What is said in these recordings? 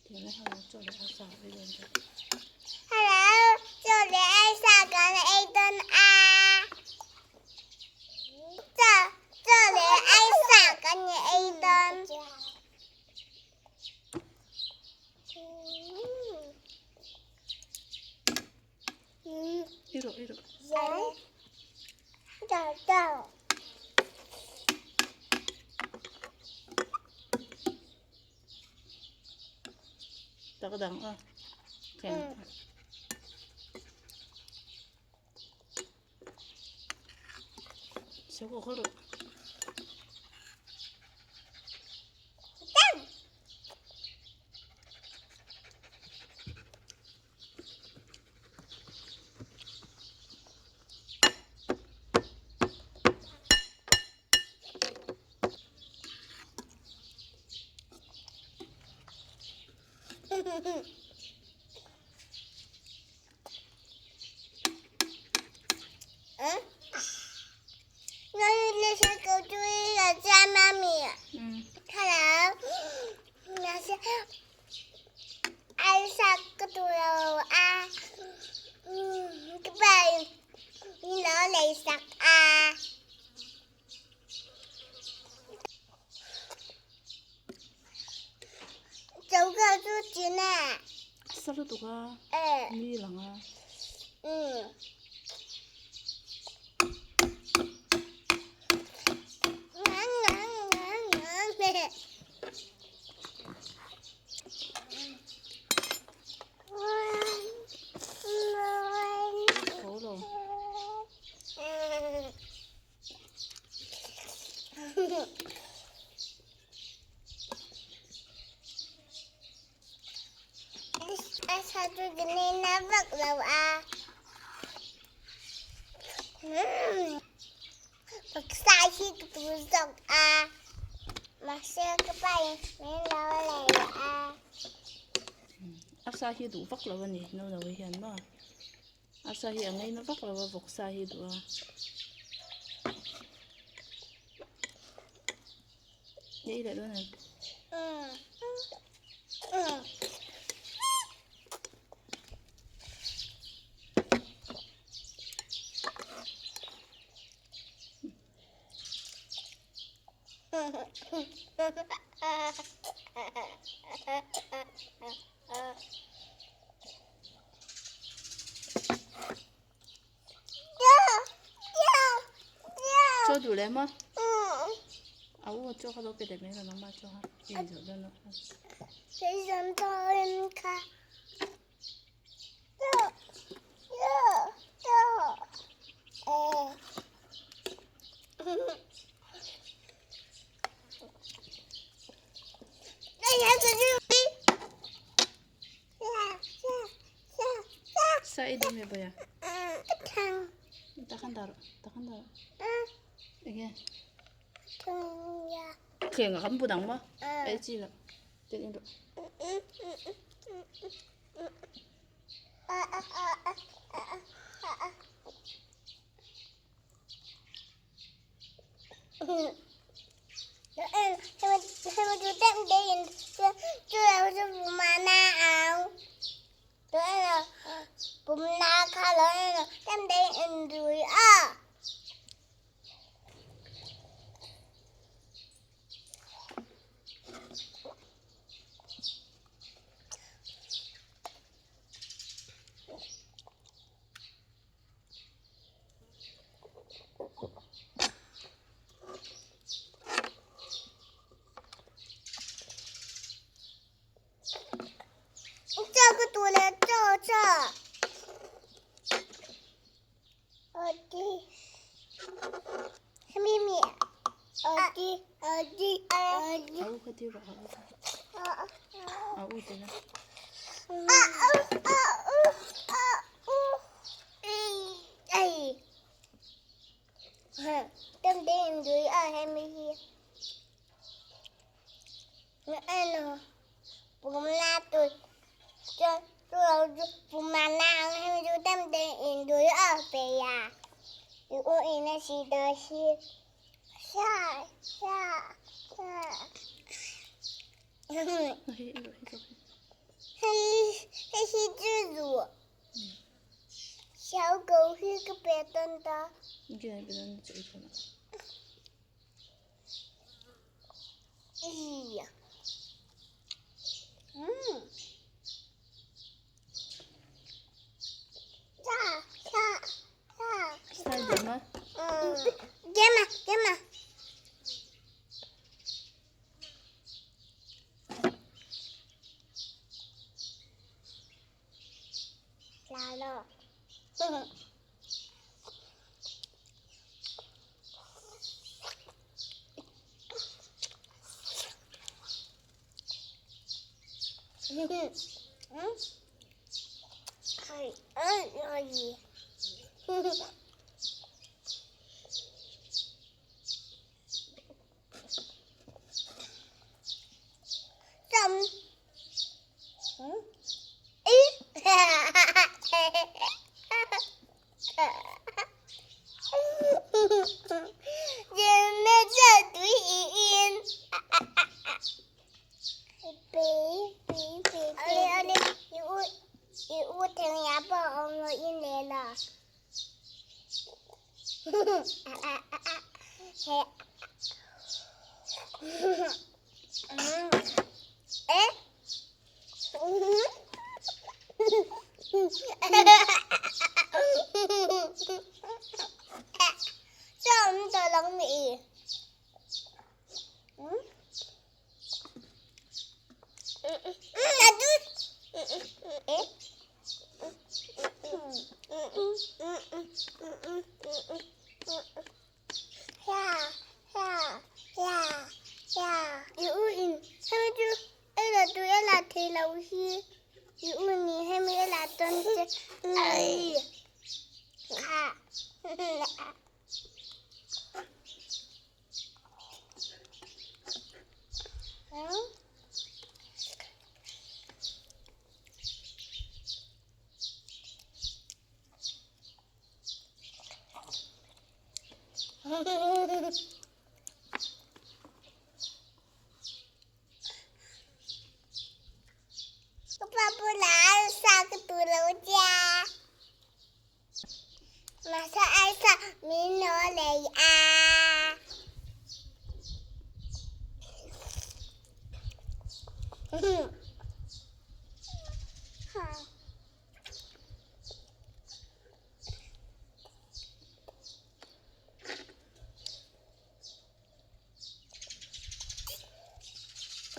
Hello, chaw leh arsa kan ei dawn a. Chaw, chaw leh arsa kan ei dawn. Tak dang a thleng 嗯，那那些狗注意了，家妈咪。嗯。看来那些爱上个多啊，嗯，个拜，你老来上啊。走个出去呢。 sa lutuk a 哎， mi lang a 嗯。 tho lo arsa hi duh vak lo a ni no no hian maw arsa hi a ngaina vak lo a vawksa hi duh a ei leh dawn em. Chaw duh leh maw? A u chaw kha lo pe leh mai lo nangmah chaw kha i inzawh dawn loh kha. Sa i duh mi bawih a? Takhan dah rawh, takhan dah rawh. Enge? Thleng a kan bu dang maw? Ei chi loh. Ten in rawh. A u kha tir rawh a u kha. A u te la. Hei, hei, hei. 黑黑黑蜘蛛。小狗是个白灯的。你给别人走一圈了。哎呀，嗯，炸炸炸！三点吗？嗯，干嘛干嘛？来了，嗯。嗯，哎，嗯，可以。怎么？嗯？哎，哈哈哈哈哈哈！人们这对音，别别别！阿里阿里，有有听也不我一来了。啊啊啊啊！嘿，嗯，哎，嗯，哈哈哈哈哈！这么多冷米，嗯，嗯嗯嗯，阿杜，嗯嗯嗯，哎，嗯嗯嗯嗯嗯嗯嗯嗯嗯。呀呀呀呀！有人，他们就一来都一来推楼梯，有你还没一来蹲着，哎呀，哈，嗯。我爸不来上个独楼家，马上爱上米诺雷亚。哼，好。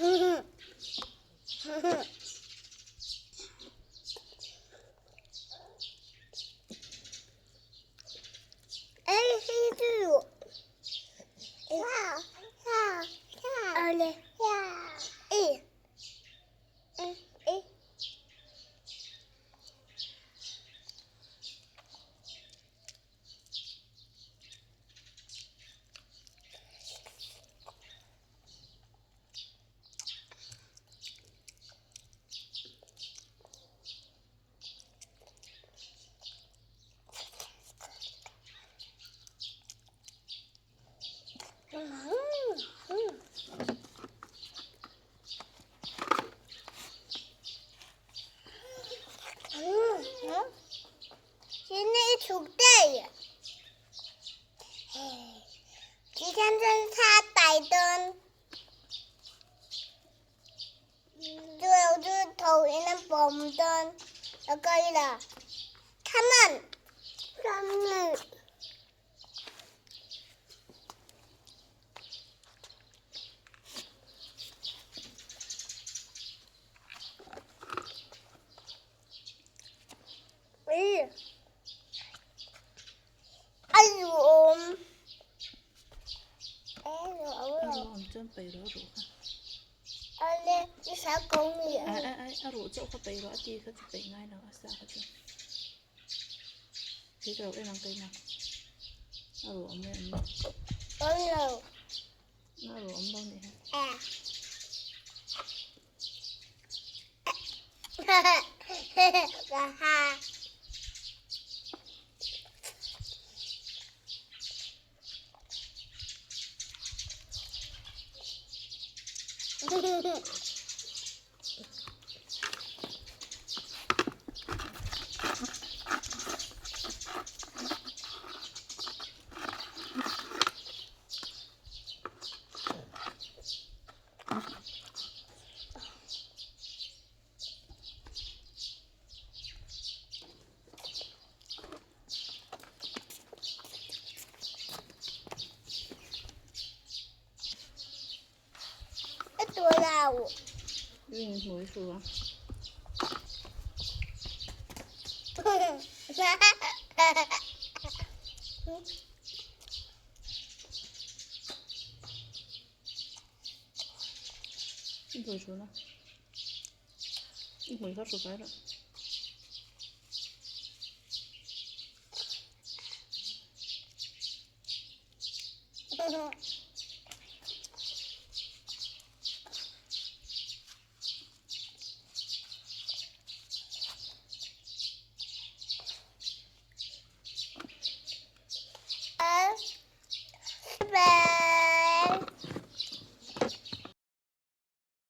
嗯哼，哼。哎，黑猪，呀呀呀！阿嘞呀，哎，嗯哎。嗯嗯。嗯嗯，现在一出对呀，哎，今天真差大灯，最后就头一那bomb灯，就可以了。他们，他们。哎，哎呦，哎呦， A ru awm chuan peih rawh a ruh kha. Ale, i sa kawng ni. Ai ai ai, a ruh chauh kha peih rawh a ti kha chu peih ngai lo a sa kha chu. Khi ka lo en ang keimah. A ruh awm em lo. Awm lo. A ruh awm lo nih hi. À. Ha ha. In hmui hru a. In hmui hru la. In hmui kha hru fai rawh. Bye.